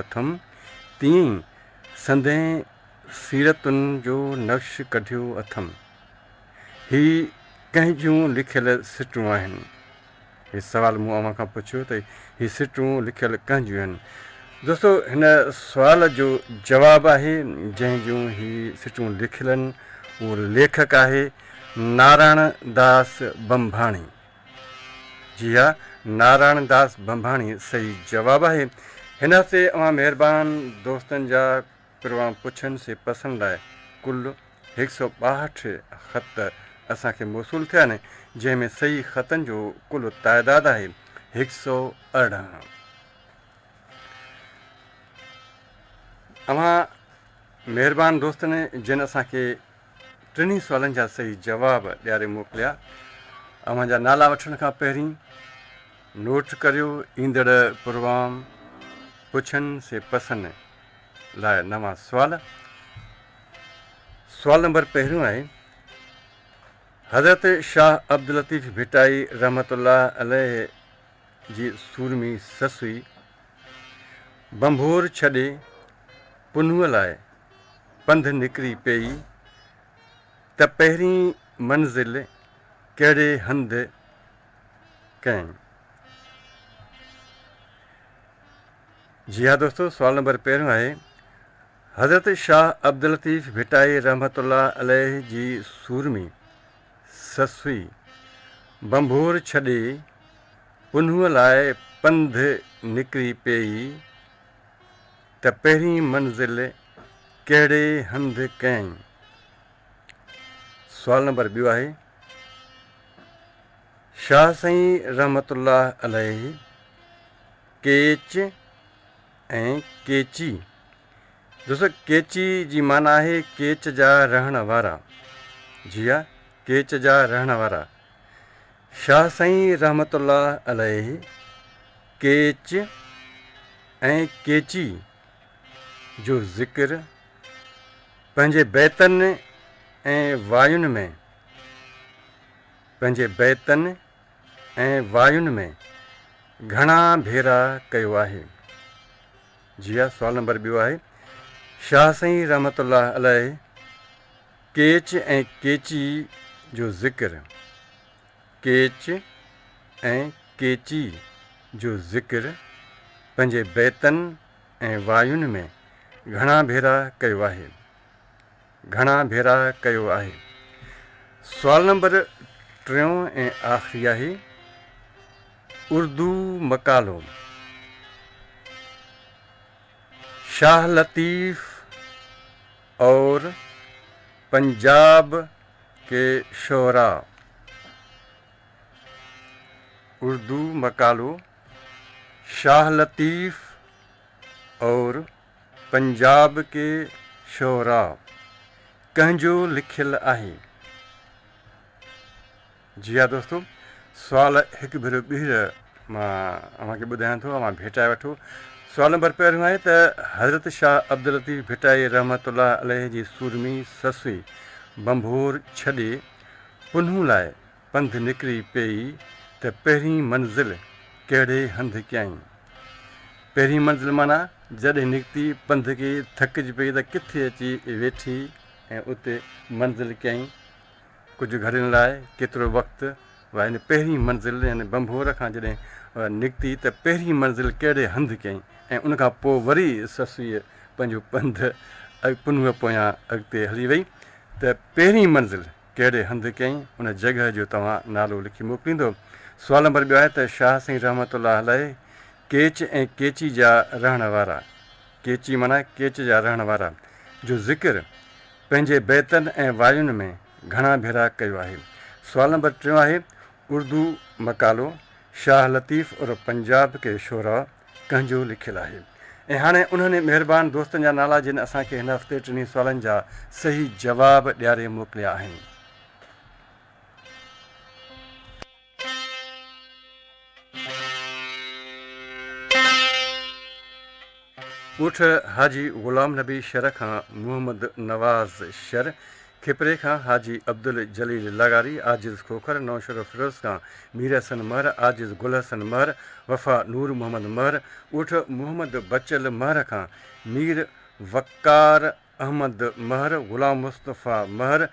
اٿم، تيئن ئي سندين سيرتن جو نقش ڪڍيو اٿم. هي ڪنهن جون لکيل سٽون آهن؟ هي سوال مون اوهان کان پڇيو ته هي سٽون لکيل ڪنهن جون آهن؟ دوستو هن سوال جو جواب آهي جنهن جون هي سٽون لکيل آهن اهو ليکڪ آهي نارائڻ داس ڀنڀاڻي. جي ها نارائڻ داس ڀنڀاڻي صحيح جواب آهي. هن هفتي اوهان مهربان دوستن جا پروان پڇن سي پسن لاء ڪل هڪ سئو 62 خط اسان کي موصول ٿيا آهن، جنهن ۾ صحيح خطن جو ڪل تعداد آهي 118. اوهان مهربان دوستن جن اسان کي ٽنهي سوالن جا صحيح جواب ڏياري موڪليا، اوهان جا نالا وٺڻ کان پهرين نوٽ ڪريو ايندڙ پروگرام پڇن سي پسن لاء نوان سوال. سوال نمبر پهريون آهي، حضرت شاهه عبداللطيف ڀٽائي رحمة الله عليه جي سورمي سسئي ڀنڀور ڇڏي پنهونء لاء پنڌ نڪري پيئي ته پهرين منزل ڪهڙي هنڌ ڪئين؟ جي ها دوستو سوال نمبر پهريون آهي حضرت شاهه عبداللطيف ڀٽائي رحمة الله عليه جي سورمي سسئي ڀنڀور ڇڏي پنهونء لاء پنڌ نڪري پيئي ته پهرين منزل ڪهڙي هنڌ ڪيائين؟ سوال نمبر ٻيو آهي شاهه سائين رحمة الله عليه ڪيچ ۽ ڪيچي، دوستو ڪيچي جي معنيٰ آهي ڪيچ جا رهڻ وارا. جي ها ڪيچ جا رهڻ وارا. شاهه سائين رحمة الله عليه ڪيچ ۽ ڪيچي جو ذڪر پنهنجي بيتن ۽ واين ۾ پنهنجي بيتن ۽ واين ۾ گهڻا ڀيرا ڪيو آهي؟ جي ها سوال نمبر ٻيو آهي شاهه سائين رحمة الله عليه ڪيچ ۽ ڪيچي جو ذڪر ڪيچ ۽ ڪيچي جو ذڪر پنهنجي بيتن ۽ واين ۾ گهڻا ڀيرا ڪيو آهي؟ گهڻا ڀيرا ڪيو آهي. سوال نمبر ٽيون ۽ آخري آهي اردو مقالو شاهه لطيف اور پنجاب ڪي شعراء اردو مقالو شاهه لطيف اور پنجاب ڪي شعراء ڪنهن جو لکيل آهي؟ جي ها دوستو سوال هڪ ڀيرو ٻيهر مان اوهان کي ٻڌايان ٿو اوهان ڀيٽائي وٺو سوال نمبر پهريون آهي ته حضرت شاهه عبداللطيف ڀٽائي رحمت الله عليه جي سورمي سسئي ڀنڀور ڇڏي پنهون لاء پنڌ نڪري پيئي ته پهرين منزل ڪهڙي هنڌ ڪيائين؟ پهرين منزل معنيٰ جڏهن نڪتي پنڌ ڪي ٿڪجي پئي ته ڪٿي اچي ويٺي ۽ اتي منزل ڪيائين ڪجهه گهڙين لاء ڪيترو وقت يعني پهرين منزل يعني ڀنڀور کان جڏهن نڪتي ته پهرين منزل ڪهڙي هنڌ ڪيائين ۽ ان کان پوء وري سسئيء پنهنجو پنڌ پنهونء پويان اڳتي هلي وئي ته پهرين منزل ڪهڙي هنڌ ڪيائين ان جڳهه جو توهان نالو لکي موڪليندو. سوال نمبر ٻيو آهي ته شاهه سائين رحمة الله عليه ڪيچ ۽ ڪيچي جا رهڻ وارا، ڪيچي معنيٰ ڪيچ جا رهڻ وارا، جو ذڪر پنهنجي بيتن ۽ واين ۾ گهڻا ڀيرا ڪيو آهي. سوال نمبر ٽيون آهي اردو مقالو شاهه لطيف عرف پنجاب ڪي شعراء ڪنهن جو لکيل آهي ۽ هاڻي انهن مهربان دوستن جا نالا جن اسان کي هن هفتي ٽنهي سوالن جا صحيح جواب ڏياري موڪليا آهن. ڳوٺ حاجي غلام نبي شھر کان محمد نواز شر. کپري کان حاجي عبدالجليل لغاري، عاجز کوکر، نوشهروفيروز کان مير حسن مهر، عاجز گل حسن مهر، وفا نور محمد مهر، ڳوٺ محمد بچل مهر کان مير وقار احمد مهر، غلام مصطفيٰ مهر،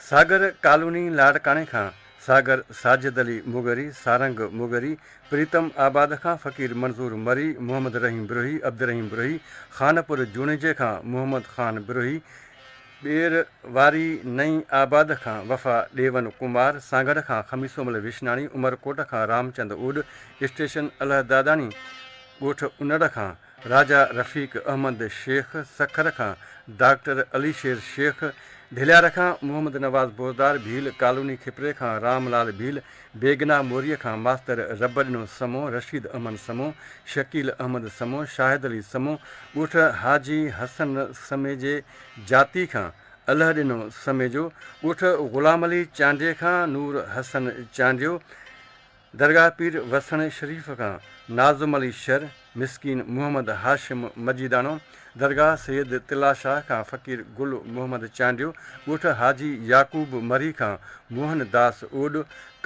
ساگر ڪالوني لاڙڪاڻي کان ساگر ساجد علي مغري، سارنگ مغري، پريتم آباد کان فقير منظور مري، محمد رحيم بروهي، عبدالرحيم بروهي، خانپور جوڻيجي کان محمد خان بروهي، ٻير واري نئين آباد کان وفا ڏيون ڪمار، سانگهڙ کان خميسومل وشناڻي، عمرڪوٽ کان رامچند اوڏ، اسٽيشن الهداداڻي ڳوٺ انڙ کان راجا رفيق احمد شيخ، سکر کان ڊاڪٽر علي شير شيخ، ڍليار کان محمد نواز بوزدار، ڀيل ڪالوني کپري کان رام لال ڀيل، بيگنا موريء کان ماستر ربڏنو سمون، رشيد احمد سمون، شڪيل احمد سمون، شاهد علي سمون، ڳوٺ حاجي حسن سميجي جاتي کان الهڏنو سميجو، ڳوٺ غلام علي چانڊيي کان نور حسن چانڊيو، درگاهه پير وسڻ شريف کان ناظم علي شر، مسڪين محمد هاشم مجيداڻو، درگاهه سيد تلا شاهه کان فقير گل محمد چانڊيو، ڳوٺ حاجي يعقوب مري کان موهن داس اوڏ،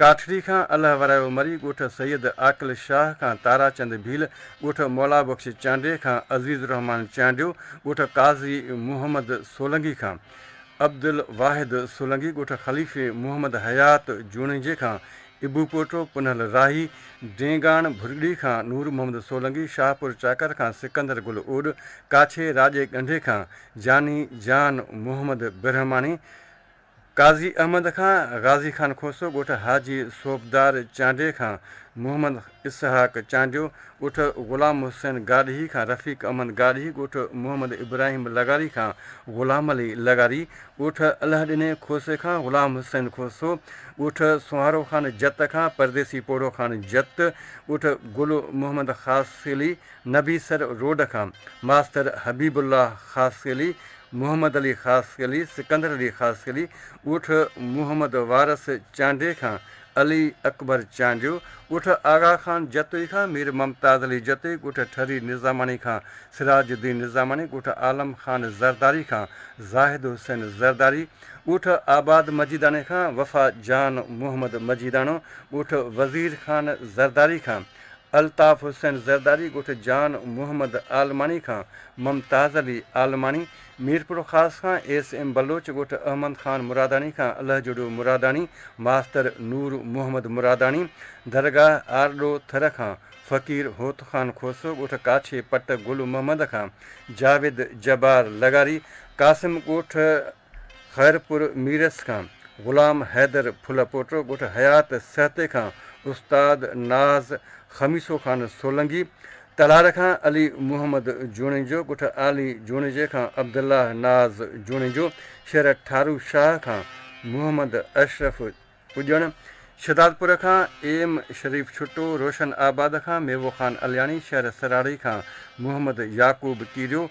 ڪاٺڙي کان الهه ورايو مري، ڳوٺ سيد عاقل شاهه کان تارا چند ڀيل، ڳوٺ مولا بخش چانڊيي کان عزيز الرحمان چانڊيو، ڳوٺ قاضي محمد سولنگي کان عبدالواحد سولنگي، ڳوٺ خليفي محمد حيات جوڻيجي کان ابوپوٽو، پنهل راهي، ڊينگاڻ ڀرڳڙي کان نور محمد سولنگي، شاهپور چاڪر کان سڪندر گل اوڏ، ڪاڇي راڄي ڳنڍي کان جاني جان محمد برهماڻي، قاضي احمد کان غازي خان کوسو، ڳوٺ حاجي صوبدار چانڊيي کان محمد اسحاق چانڊيو، ڳوٺ غلام حسين گاڏهي کان رفيق احمد گاڏهي، ڳوٺ محمد ابراهيم لغاري کان غلام علي لغاري، ڳوٺ الهڏني کوسي کان غلام حسين کوسو، ڳوٺ سونهارو خان جت کان پرديسي پوڙهو خان جت، ڳوٺ گل محمد خاصخيلي نبي سر روڊ کان ماستر حبيب الله خاصخيلي، محمد علي خاصخيلي، سڪندر علي خاصخيلي، ڳوٺ محمد وارث چانڊيي کان علي اڪبر چانڊيو، ڳوٺ آغا خان جتوئي کان مير ممتاز علي جتوئي، ڳوٺ ٺري نظاماڻي کان سراج الدين نظاماڻي، ڳوٺ عالم خان زرداري کان زاهد حسين زرداري، ڳوٺ آباد مجيداڻي کان وفا جان محمد مجيداڻو، ڳوٺ وزير خان زرداري کان الطاف حسين زرداري، ڳوٺ جان محمد عالماڻي کان ممتاز علي عالماڻي، ميرپورخاص کان ايس ايم بلوچ، ڳوٺ احمد خان مراداڻي کان الهجڙيو مراداڻي، ماستر نور محمد مراداڻي، درگاهه آرڏو ٿر کان فقير هوت خان کوسو، ڳوٺ ڪاڇي پٽ گل محمد کان جاويد جبار لغاري، قاسم ڳوٺ خيرپور ميرس کان غلام حيدر ڦلپوٽو، ڳوٺ حيات سهتي کان استاد ناز خميسو خان سولنگي، تلهار کان علي محمد جوڻيجو، ڳوٺ عالي جوڻيجي کان عبدالله ناز جوڻيجو، شهر ٺارو شاهه کان محمد اشرف پڄڻ، شھدادپور کان ايم شريف ڇٽو، روشن آباد کان ميوو خان علياڻي، شهر سراڙي کان محمد يعقوب ڪيريو،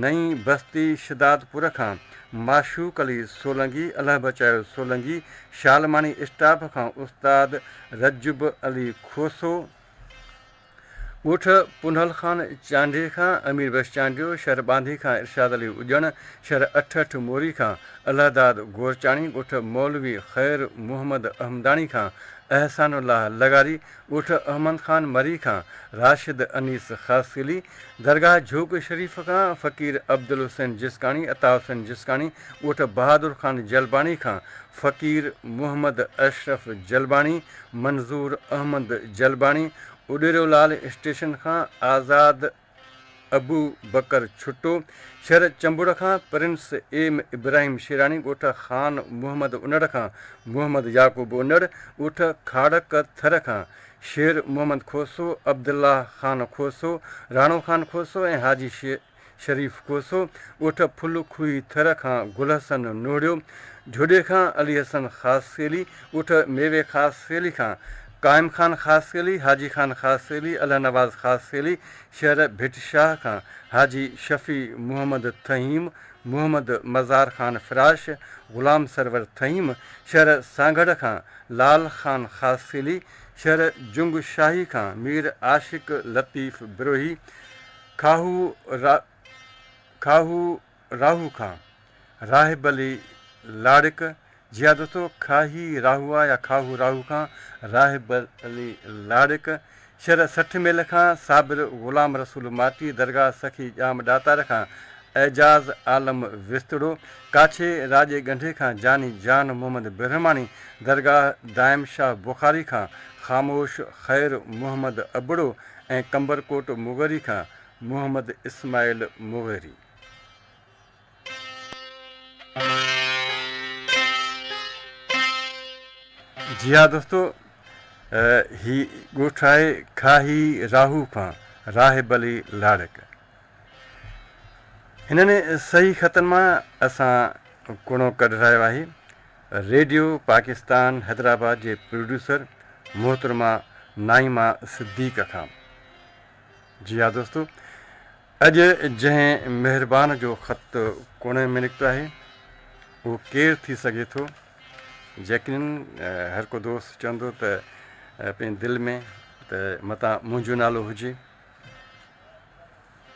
نئين بستي شھدادپور کان معشوق علي سولنگي، الهه بچايو سولنگي، شالماڻي اسٽاف کان استاد رجب علي کوسو، ڳوٺ پنهل خان چانڊيي کان امير بخش چانڊيو، شهر ٻانڌي کان ارشاد علي اڄڻ، شهر اٺهٺ موري کان الهداد گورچاڻي، ڳوٺ مولوي خير محمد احمداڻي کان احسان الله لغاري، ڳوٺ احمد خان مري کان راشد انيس خاصخيلي، درگاهه جهوڪ شريف کان فقير عبدالحسين جسڪاڻي، عطا حسين جسڪاڻي، ڳوٺ بهادر خان جلباڻي کان فقير محمد اشرف جلباڻي، منظور احمد جلباڻي، اڏيرو لال اسٽيشن کان آزاد ابو بڪر ڇٽو، شھر چمبڙ کان پرنس ايم ابراھيم شيراڻي، ڳوٺ خان محمد انڙ کان محمد يعقوب انڙ، ڳوٺ کاڙڪ ٿر کان شير محمد کوسو، عبدالله خان کوسو، راڻو خان کوسو ۽ حاجي شريف کوسو، ڳوٺ ڦل کوهي ٿر کان گل حسن نوڙيو، جهوڏي کان علي حسن خاصخيلي، ڳوٺ ميوي خاصخيلي کان قائم خان خاصخيلي، حاجي خان خاصخيلي، الهه نواز خاصخيلي، شهر ڀٽ شاهه کان حاجي شفيع محمد ٿهيم، محمد مزار خان فراش، غلام سرور ٿهيم، شهر سانگهڙ کان لال خان خاصخيلي، شهر جنگ شاهي کان مير عاشق لطيف بروهي، کاهو کاهو راهو کان راهب علي لاڙڪ، جي ها دوستو کاهي راهوئا يا کاهو راهو کان راهب علي لاڙڪ، شھر 60 ميل کان صابر غلام رسول ماٽي، درگاهه سخي ڄام ڏاتار کان اعجاز عالم وسطڙو، ڪاڇي راڄي ڳنڍي کان جاني جان محمد برهماڻي، درگاهه دائم شاهه بخاري کان خاموش خير محمد ابڙو ۽ قمبرڪوٽ مغيري کان محمد اسماعيل مغيري. جي ها دوستو هي ڳوٺ آهي کاهي راهو کان راهب علي لاڙڪ. هنن صحيح خطن مان اسان ڪڻو ڪڍرايو آهي. ريڊيو پاڪستان حيدرآباد جي پروڊيوسر محترمه نائيمه صديق کان. جي ها دوستو اڄ جنهن مهربان جو خط ڪوڻي ۾ نڪتو آهي اهو ڪير ٿي سگهي ٿو؟ يقينن هر ڪو دوست چوندو ته پنهنجي دل ۾ ته متان منهنجو نالو هجي.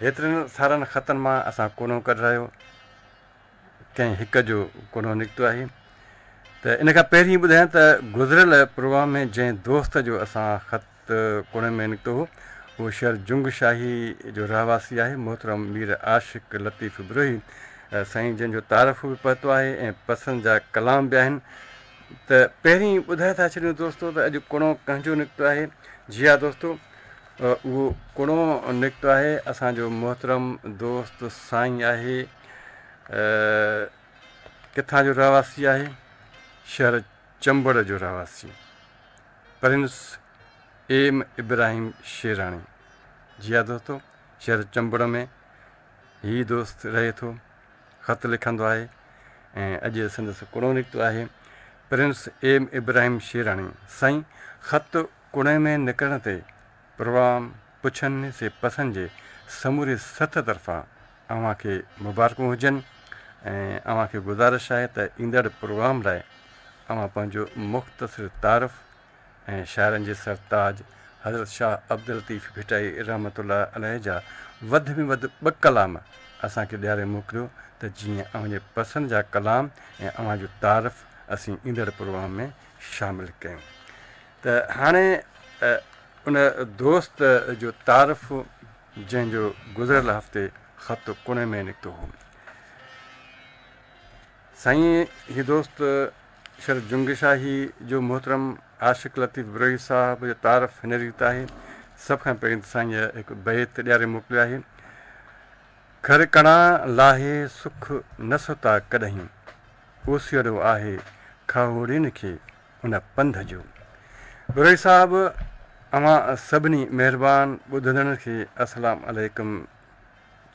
هيترن سارن خطن مان اسان ڪوڻو ڪڍرايو. ڪنهن هڪ جو ڪونه نڪتو آهي ته ان کان پهرين ٻڌايان ته گذريل پروگرام ۾ جنهن دوست جو اسان خط ڪونه ۾ نڪتو هو اهو شهر جنگ شاهي جو رهواسي آهي محترم مير عاشق لطيف بروهي سائين جن جو تعارف به پهتو آهي ۽ پسند جا ڪلام به آهن ته پهرين ٻڌائي ٿا ڇڏيون دوستو ته اڄ ڪڻو ڪنهن جو نڪتو آهي جي ها دوستو اهو ڪڻو نڪتو آهي اسان جو محترم دوست سائين آهي ڪٿان جو رهواسي آهي شهر چمبڙ جو رهواسي پرنس ايم ابراهيم شيراڻي جي ها دوستو شهر چمبڙ ۾ هي دوست رهي ٿو خط لکندو آهي ۽ اڄ سندس ڪڻو نڪتو آهي پرنس ايم ابراهيم شيراڻي سائين خط ڪڻي ۾ نڪرڻ تي پروگرام پڇن سي پسن جي سموري سٿ طرفان اوهان کي مبارڪون هجن ۽ اوهان کي گذارش آهي ته ايندڙ پروگرام لاء اوهان پنهنجو مختصر تعارف ۽ شاعرن جي سرتاج حضرت شاهه عبداللطيف ڀٽائي رحمة الله عليه جا وڌ ۾ وڌ ٻه ڪلام اسان کي ڏياري موڪليو ته جيئن اوهان جي پسند جا ڪلام ۽ اوهان جو تعارف اسين ايندڙ پروگرام ۾ شامل ڪيون. ته هاڻي ان دوست جو تعارف جنهن جو گذريل هفتي خط ڪڻي ۾ نڪتو هو. سائين هي دوست شھر جنگ شاهي جو محترم عاشق لطيف بروهي صاحب جو تعارف هن ريت آهي. سڀ کان پهرين ته سائينء هڪ بيت ڏياري موڪليو آهي. گهر ڪڻا لاهي سک نه ستا ڪڏهين، اوسيئڙو آهي کاهوڙين کي ان پنڌ جو. بروهي صاحب اوهان سڀني مهربان ٻڌندڙن کي السلام عليڪم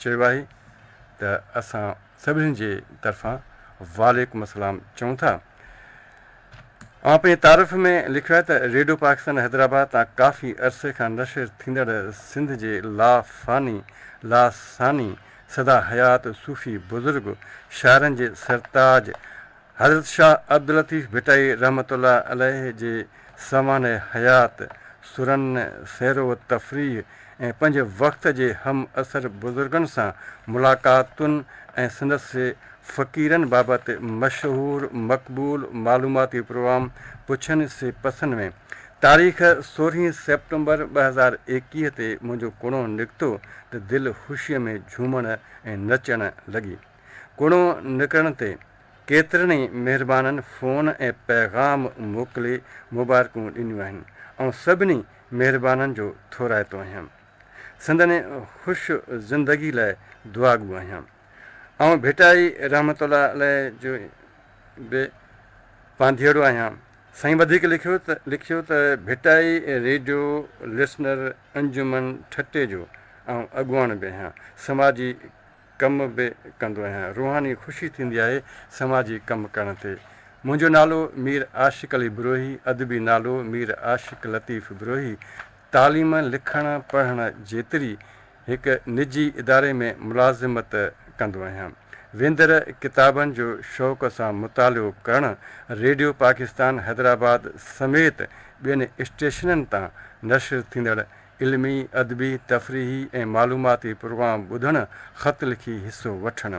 چيو آهي ته اسان سڀني جي طرفان وعليڪم السلام چئون ٿا. اوهان پنهنجي تعارف ۾ لکيو آهي ته ريڊيو پاڪستان حيدرآباد تان ڪافي عرصي کان نشر ٿيندڙ سنڌ جي لا فاني لا ثاني سدا حيات صوفي بزرگ شاعرن جي سرتاج حضرت شاهه عبداللطيف ڀٽائي رحمة الله عليه جي سوانح حيات، سرن، سير و تفريح ۽ پنهنجي وقت جي هم عصر بزرگن سان ملاقاتن ۽ سندس فقيرن بابت مشهور مقبول معلوماتي پروگرام پڇن سي پسن ۾ تاريخ سورهين سيپٽمبر 2021 تي منهنجو ڪڻو نڪتو ته دل خوشيء ۾ جهومڻ ۽ نچڻ لڳي. ڪڻو نڪرڻ تي ڪيترن ئي مهربانن فون ۽ پيغام موڪلي مبارڪون ڏنيون آهن. آئون سڀني مهربانن جو ٿورائتو آهيان. سندن خوش زندگي لاء دعاگو آهيان. آئون ڀٽائي رحمة الله عليه جو به پانڌيئڙو آهيان. سائين وڌيڪ لکيو ته لکيو ته ڀٽائي ريڊيو لسنر انجمن ٺٽي جو آئون اڳواڻ به آهيان. سماجي ڪم به ڪندو آهيان. روحاني خوشي ٿيندي آهي سماجي ڪم ڪرڻ تي. منهنجو نالو مير عاشق علي بروهي، ادبي نالو مير عاشق لطيف بروهي، تعليم لکڻ پڙهڻ جيتري هڪ نجي اداري ۾ ملازمت ڪندو آهيان. ويندڙ ڪتابن جو شوق سان مطالعو ڪرڻ، ريڊيو پاڪستان حيدرآباد سميت ٻين اسٽيشنن تان نشر ٿيندڙ علمي، ادبي، تفريحي ۽ معلوماتي پروگرام ٻڌڻ، خط لکي حصو وٺڻ.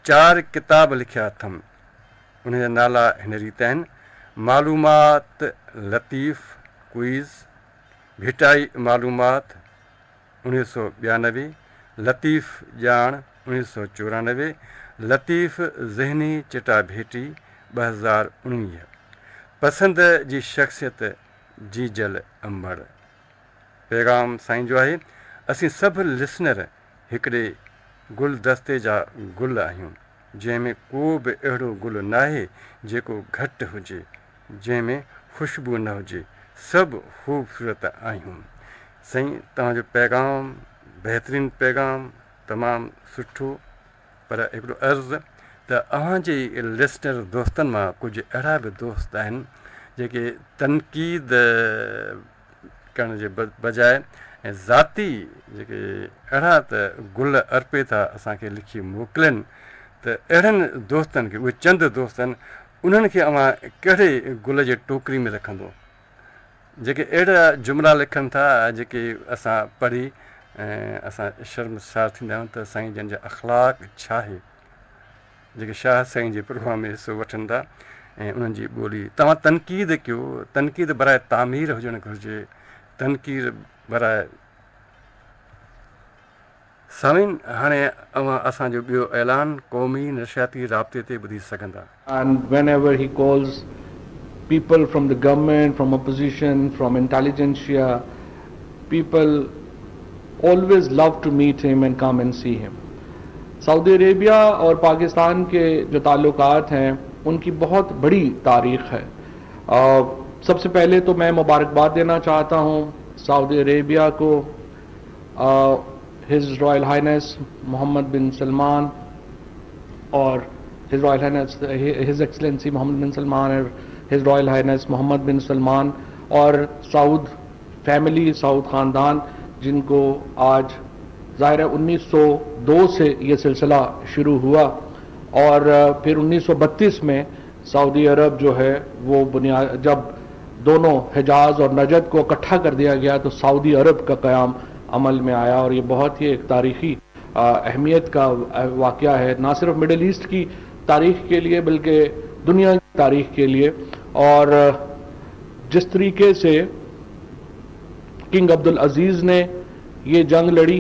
چار ڪتاب لکيا اٿم. انهن جا نالا هن ريت آهن، معلومات لطيف ڪوئيز، ڀٽائي معلومات، 1992، لطيف ڄاڻ، 1994، لطيف ذهني چٽاڀيٽي، 2019. پسند جي شخصيت جيجل امڙ. پيغام سائين جو آهي، اسين سڀ لسنر هڪڙي گلدستي جا گل آهيون، جنهن ۾ ڪو به اهڙو گل ناهي جيڪو گهٽ هجي، جنهن ۾ خوشبو نه هجي، سڀ خوبصورت آهيون. سائين توهان جو پيغام بهترين پيغام تمام سٺو پر هڪڙو عرض ته اوهان جي لسنر دوستن مان ڪجهه اهڙا به دوست آهن جيڪي تنقيد ڪرڻ جي بجاء ۽ ذاتي جيڪي اهڙا ته گل ارپي ٿا اسان کي لکي موڪلين ته اهڙن دوستن کي اهي چند دوست آهن انهن کي اوهان ڪهڙي گل جي ٽوڪري ۾ رکندو جيڪي اهڙا جملا لکن ٿا جيڪي اسان پڙهي ۽ اسان شرمسار ٿيندا آهيون ته سائين جن جا اخلاق ڇا آهي جيڪي شاهه سائين جي پروگرام ۾ حصو وٺن ٿا ۽ انهن جي ٻولي توهان تنقيد ڪيو تنقيد براء تعمير هجڻ گهرجي تنقيد براء سامعين هاڻي اوهان اسان جو ٻيو اعلان قومي نشرياتي رابطي تي ٻڌي سگهندا. And whenever he calls people from the government, from opposition, from intelligentsia, people always love to meet him and come and see him. Saudi Arabia और पाकिस्तान के जो ताल्लुकात हैं उनकी बहुत बड़ी तारीख़ है। सबसे पहले तो मैं मुबारकबाद देना चाहता हूँ सऊदी अरेबिया को, his royal highness Mohammed bin Salman और his royal highness his excellency Mohammed bin Salman और his royal highness Mohammed bin Salman और सऊद फैमिली, सऊद ख़ानदान, जिनको आज ज़ाहिर है 1902 से ये सिलसिला शुरू हुआ और फिर 1932 में सऊदी अरब जो है वो बुनियाद, जब दोनों हिजाज़ और नजद को इकट्ठा कर दिया गया तो सऊदी अरब का क़याम अमल में आया और ये बहुत ही एक तारीख़ी अहमियत का वाक़या है, ना सिर्फ मिडल ईस्ट की तारीख़ के लिए बल्कि दुनिया की तारीख़ के लिए। और जिस तरीके से किंग अब्दुल अजीज़ ने ये जंग लड़ी